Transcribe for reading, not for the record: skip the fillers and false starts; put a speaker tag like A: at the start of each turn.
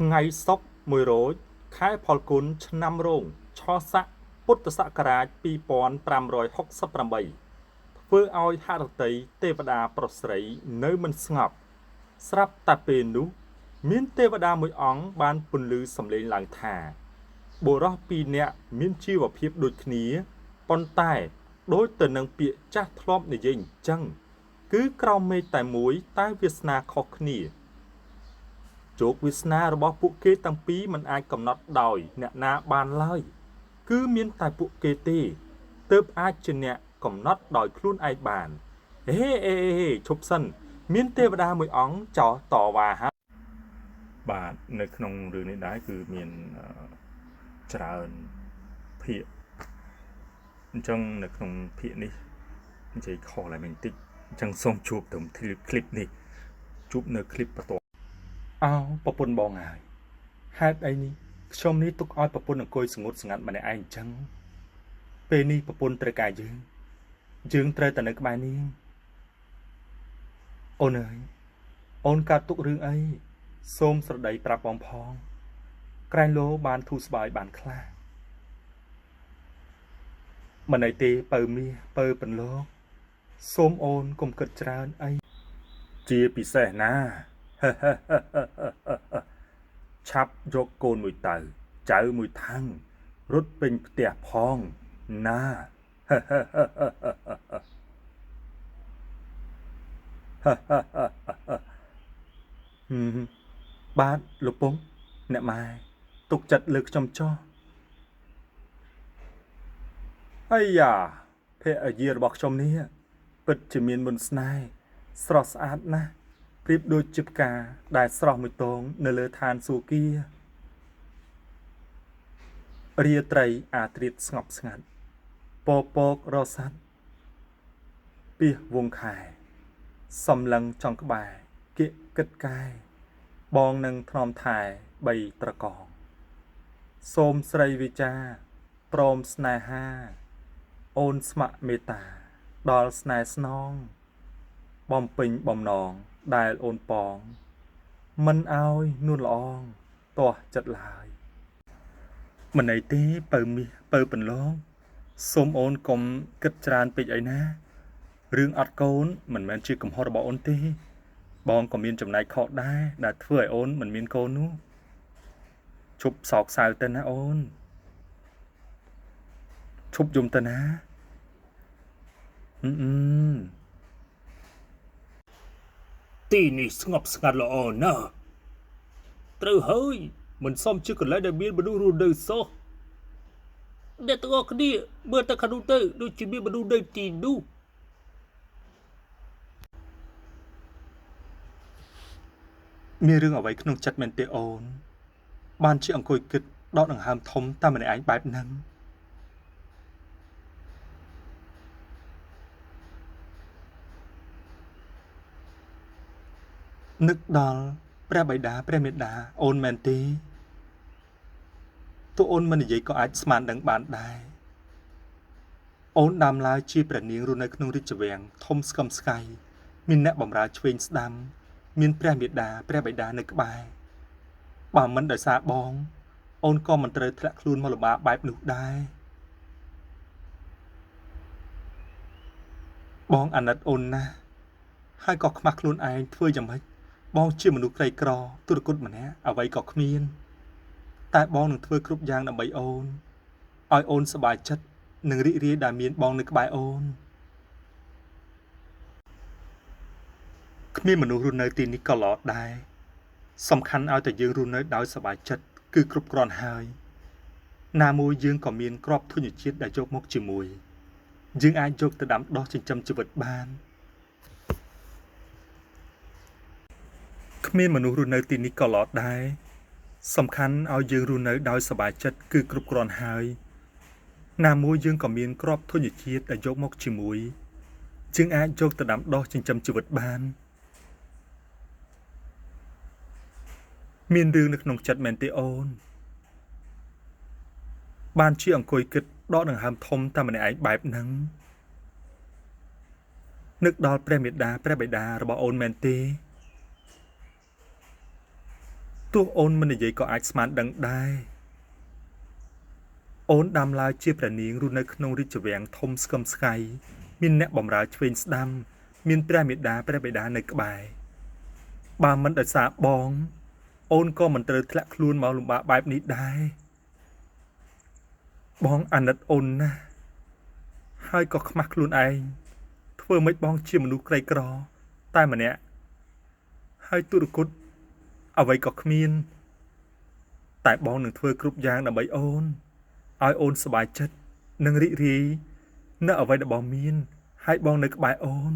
A: ថ្ងៃសុក្រ1រោចខែផលគុណឆ្នាំរោងឆស័កពុទ្ធសករាជ2568ធ្វើឲ្យហឫទ័យទេវតាប្រុសស្រីនៅមិនស្ងប់ស្រាប់តែពេលនោះមានទេវតាមួយអង្គបានពន្លឺសំឡេងឡើងថាបុរសពីរនាក់មានជីវភាពដូចគ្នាប៉ុន្តែដូចទៅនឹងពាក្យចាស់ធ្លាប់និយាយអញ្ចឹងគឺក្រោមមេឃតែមួយតែវាសនាខុសគ្នាជោគវាសនារបស់ពួកគេទាំងពីរមិនអាចកំណត់ដោយអ្នកណាបានឡើយគឺមានតែពួកគេទេទើបអាចជាអ្នកកំណត់ដោយខ្លួនឯងបានហេអេឈប់សិនមានទេវតាមួយអង្គចោតវ៉ាហើយបាទនៅក្នុងរឿងនេះដែរគឺមានច្រើនភាគអញ្ចឹងនៅក្នុងភាគនេះនិយាយខុសឡើយបន្តិចអញ្ចឹងសូមជួបទៅคลิปនេះជួបនៅคลิปបន្ទាប់អោប្រពន្ធបងហើយហេតុអីនេះខ្ញុំនេះទុកឲ្យប្រពន្ធអង្គុយស្ងួតស្ងាត់ម្នាក់ឯងអញ្ចឹងពេលនេះប្រពន្ធត្រូវការយើងយើងត្រូវតែនៅក្បែរនាងអូនអើយអូនកើតទុករឿងអីសូមស្រដីប្រាប់បងផងក្រែងលោបានធូរស្បើយបានខ្លះមិនអីទេពៅមាសពៅពន្លកសូមអូនកុំគិតច្រើនអីជាពិសេសណាឆាប់យកកូនមួយទៅចៅមួយថាំងរត់ពេញផ្ទះផងណាបាទលោកពងអ្នកម៉ែទុកចិត្តលើខ្ញុំចោះអាយ៉ាភរិយារបស់ខ្ញុំនេះពិតជាមានមន្តស្នេហ៍ស្រស់ស្អាតណាស់ប្រៀបដូចជាផ្កាដែលស្រស់មួយទងនៅលើឋានសួគ៌ារាត្រីអាត្រៀតស្ងប់ស្ងាត់ពពករស័តពីវងខែសំឡឹងចង់ក្បែរគៀកគិតកែបងនឹងថ្នមថែបីត្រកងសូមស្រីវិចាព្រមស្នេហាអូនស្ម័គ្រមេត្តាដល់ស្នេហ៍ស្នងបំពេញបំណងដែលអូនប៉ងមិនឲ្យនួនល្អងទាស់ចិត្តឡើយមិនអីទេពៅមាសពៅពន្លងសូមអូនកុំគិតច្រើនពេកអីណារឿងអត់កូនមិនមែនជាកំហុសរបស់អូនទេបងក៏មានចំណែកខុសដែរដែលធ្វើឲ្យអូនមិនមានកូននោះឈប់សោកសៅទៅណាអូនឈប់យំទៅណា
B: ទីនេះស្ងប់ស្ងាត់ល្អណាស់ត្រូវហើយមិនសមជាកន្លែងដែលមានមនុស្សរស់នៅសោះអ្នកទាំងអស់គ្នាមើលទៅខាងនោះទៅដូចជាមានមនុស្សនៅទីនោះ
A: មានរឿងអ្វីក្នុងចិត្តមែនទេអូនបានជាអង្គុយគិតដកដង្ហើមធំតាមម្នាក់ឯងបែបហ្នឹងនឹកដល់ព្រះបិតាព្រះមេដាអូនមែនទេទោះអូនមិននិយាយក៏អាចស្មានដឹងបានដែរអូនដើមឡើយជាព្រះនាងរស់នៅក្នុងរាជវាំងធំស្កឹមស្កៃមានអ្នកបម្រើឆ្វេងស្ដាំមានព្រះមេដាព្រះបិតានៅក្បែរបើមិនដោយសារបងអូនក៏មិនត្រូវធ្លាក់ខ្លួនមកលំបាកបែបនោះដែរបងអាណិតអូនណាស់ហើយក៏ខ្មាស់ខ្លួនឯងធ្វើយ៉ាងម៉េចបងជាមនុស្សក្រីក្រទុរគតម្នាក់អ្វីក៏គ្មានតែបងនឹងធ្វើគ្រប់យ៉ាងដើម្បីអូនឲ្យអូនសប្បាយចិត្តនិងរីករាយដែលមានបងនៅក្បែរអូនគ្មានមនុស្សរស់នៅទីនេះក៏ល្អដែរសំខាន់ឲ្យតែយើងរស់នៅដោយសប្បាយចិត្តគឺគ្រប់គ្រាន់ហើយណាមួយយើងក៏មានក្របធញ្ញជាតិដែលយកមកជាមួយយើងអាចយកទៅដាំដុះចិញ្ចឹមជីវិតបានគ្មានមនុស្សរស់នៅទីនេះក៏ល្អដែរសំខាន់ឲ្យយើងរស់នៅដោយសប្បាយចិត្តគឺគ្រប់គ្រាន់ហើយណាមួយយើងក៏មានក្របធញ្ញជាតិដែលយកមកជាមួយយើងអាចយកទៅដាំដុះចិញ្ចឹមជីវិតបានមានរឿងនៅក្នុងចិត្តមែនទេអូនបានជាអង្គុយគិតដកដង្ហើមធំតាមម្នាក់ឯងបែបហ្នឹងនឹកដល់ព្រះមេដាព្រះបិតារបស់អូនមែនទេទោះ ទោះអូនមិននិយាយក៏អាចស្មានដឹងដែរអូនដាំឡើយជាព្រះនាងរស់នៅក្នុងរាជវាំងធំស្កឹមស្កៃមានអ្នកបម្រើឆ្វេងស្ដាំមានព្រះមេដាព្រះបិតានៅក្បែរបើមិនដោយសារបង អូនក៏មិនត្រូវធ្លាក់ខ្លួនមកលំបាកបែបនេះដែរបងអាណិតអូនណាស់ហើយក៏ខ្មាស់ខ្លួនឯងធ្វើម៉េចបងជាមនុស្សក្រីក្រ តែម្នាក់ហើយទុរគតអ្វីក៏គ្មាន តែបងនឹងធ្វើគ្រប់យ៉ាងដើម្បីអូនឲ្យអូនសប្បាយចិត្តនិងរីករាយនៅអ្វីដែលបងមាន ហើយបងនៅក្បែរអូន